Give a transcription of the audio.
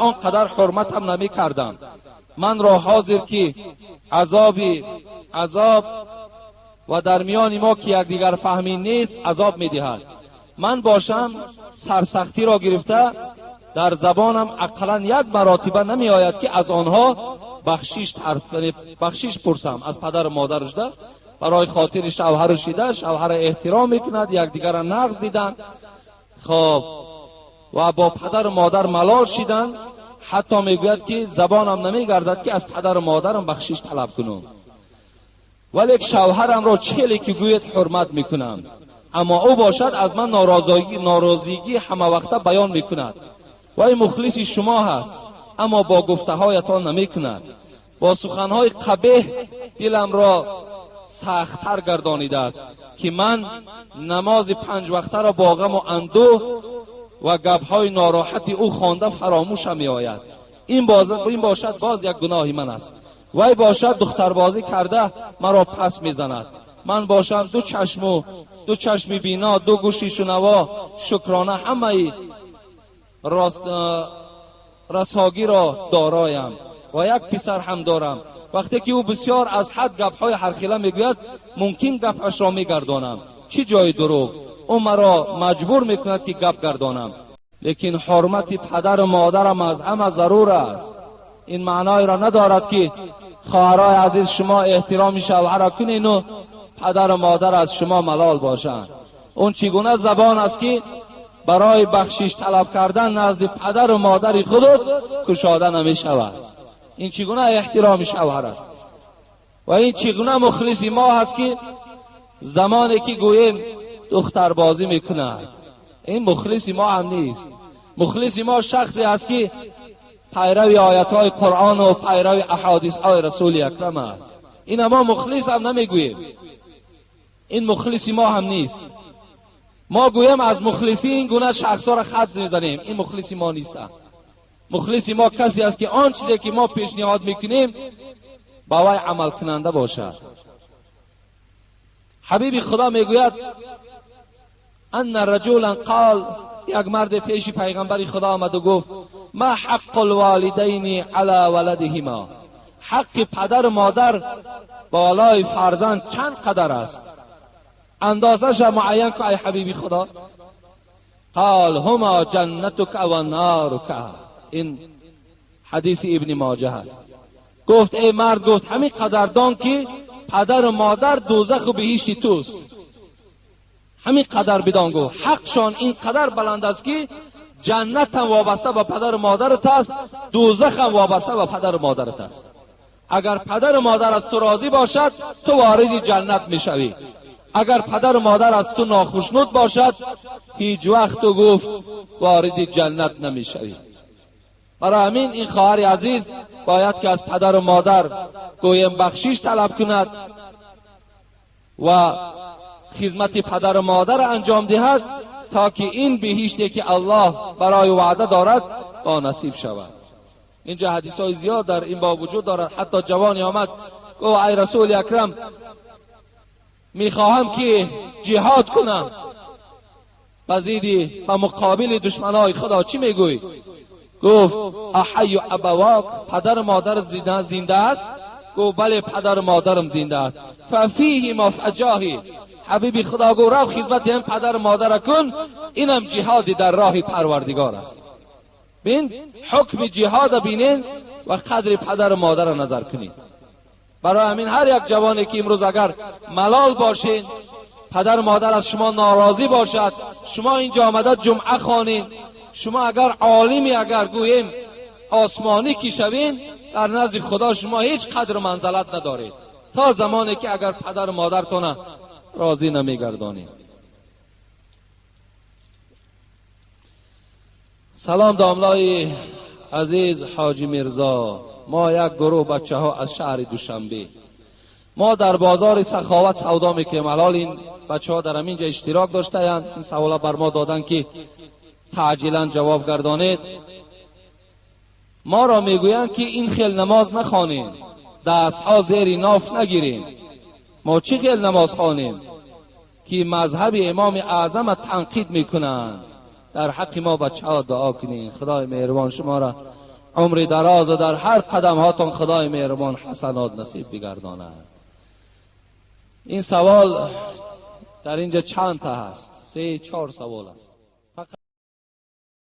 Он қадар ҳурматам намекардам. Манро ҳозир ки азоби азоб ва дар миёни мо ки якдигар фаҳмӣ нест, азоб медиҳад. Ман бошам сарсахтиро гирифта дар забонам ақаллан як маротиба намеояд ки аз онҳо бахшиш пурсам, аз падару модарашда барои хотири шавҳару шида шавҳара эҳтиром мекунад, якдигарро нағз диданд, хоб ва бо падару модар малол шиданд. Ҳатто мегӯяд ки забонам намегардад ки аз падару модарам бахшиш талаб кунам, вале шавҳарамро чӣ хеле ки гӯяд ҳурмат мекунам, аммо ӯ бошад аз ман норозигӣ ҳамавақта баён мекунад. Вай мухлиси шумо ҳаст, аммо бо гуфтаҳоятон намекунад. Бо суханҳои қабеҳ диламро сахттар гардонидааст ки ман намози панҷвақтаро бо ғаму андӯҳ ва гапҳои нороҳати ӯ хонда фаромӯшам меояд. Ин бошад боз як гуноҳи ман аст. Вай бошад духтарбозӣ карда маро пас мезанад. Ман бошам ду чашму ду чашми бино, ду гӯши шунаво, шукрона ҳамаи расогиро дороям ва як писар ҳам дорам. Вақте ки ӯ бисёр аз ҳад гапҳои ҳархела мегӯяд, мумкин гапашро мегардонам. Чӣ ҷои дурӯғ? Ӯ маро маҷбур мекунад ки гап гардонам. Лекин ҳурмати падару модарам аз ҳама зарур аст. Ин маъноеро надорад ки хоҳарои азиз шумо эҳтироми шавҳарро кунену падару модар аз шумо малол бошанд. Он чӣ гуна забон аст ки барои бахшиш талаб кардан назди падару модари худут кушода намешавад? Ин чӣ гуна эҳтироми шавҳар аст? Ва ин чӣ гуна мухлиси мо ҳаст ки замоне ки гӯем духтарбозӣ мекунад? Ин мухлиси мо ҳам нест. Мухлиси мо шахсе аст ки пайрави оятҳои Қуръону пайрави аҳодисҳои Расули Акрам аст. Ина мо мухлис ҳам намегӯем, ин мухлиси мо ҳам нест. Мо гӯем аз мухлисӣ ин гуна шахсҳоро хат мезанем, ин мухлиси мо нестанд. Мухлиси мо касе аст ки он чизе ки мо пешниҳод мекунем ба вай амалкунанда бошад. Ҳабиби Худо мегӯяд: анна раҷулан қол, як марде пеши пайғамбари Худо омаду гуфт: ма ҳаққу лволидайни ала валадиҳима, ҳаққи падару модар болои фарзанд чанд қадар аст? Андозаша муайян кун, ай ҳабиби Худо. Қол ҳума ҷаннатука ва нарука. Ин ҳадиси Ибни Моҷа ҳаст. Гуфт: эй мард, гуфт, ҳамин қадар дон ки падару модар дӯзаху биҳишти туст. Ҳамин қадар бидон, гуфт, ҳақшон ин қадар баланд аст ки ҷаннатам вобаста ба падару модарат аст, дӯзахам вобаста ба падару модарат аст. Агар падару модар аз ту розӣ бошад, ту вориди ҷаннат мешавӣ. Агар падару модар аз ту нохушнуд бошад, ҳеҷ вақт, ту гуфт, вориди ҷаннат намешавӣ. Барои ҳамин ин хоҳари азиз бояд ки аз падару модар гӯем бахшиш талаб кунад ва хизмати падару модар анҷом диҳад, то ки ин биҳиште ки Аллоҳ барои ваъда дорад бо насиб шавад. Инҷа ҳадисҳои зиёд дар ин боб вуҷуд дорад. Ҳатто ҷавоне омад, гуфт: ай Расули Акрам, мехоҳам ки ҷиҳод кунам ба зидди, ба муқобили душманои Худо, чӣ мегӯӣ? Гуфт: аҳайю абавок, падару модарат зинда аст? Гуфт: бале, падару модарам зинда аст. Фафиҳима фаҷоҳид. Ҳабиби Худо гуфт: рав, хизмати ҳам падару модара кун, инам ҷиҳоди дар роҳи Парвардигор аст. Бин, ҳукми ҷиҳода бинен ва қадри падару модарро назар кунед. Барои ҳамин ҳар як ҷавоне ки имрӯз агар малол бошед, падару модар аз шумо норозӣ бошад, шумо инҷо омада ҷумъа хонед, шумо агар олими, агар гӯем осмонӣ ки шавед, дар назди Худо шумо ҳеҷ қадру манзалат надоред то замоне ки агар падару модаратона розӣ намегардонед. Салом домлои азиз ҳоҷи Мирзо, мо як гурӯҳ бачаҳо аз шаҳри Душанбе, мо дар бозори Саховат савдо мекунем. Алҳол ин бачаҳо дар ҳамин ҷа иштирок доштаянд. Ин савола бар мо доданд ки таъҷилан ҷавоб гардонед. Моро мегӯянд ки ин хел намоз нахонем, дастҳо зери ноф нагирем. Мо чӣ хел намоз хонем ки мазҳаби имоми аъзама танқид мекунанд? Дар ҳаққи мо бачаҳо дуо кунед. Худои меҳрубон шуморо عمر دراز در هر قدم هاتون خدای مهربان حسنات نصیب بگرداند. این سوال در اینجا چند تا هست؟ 3-4 سوال است.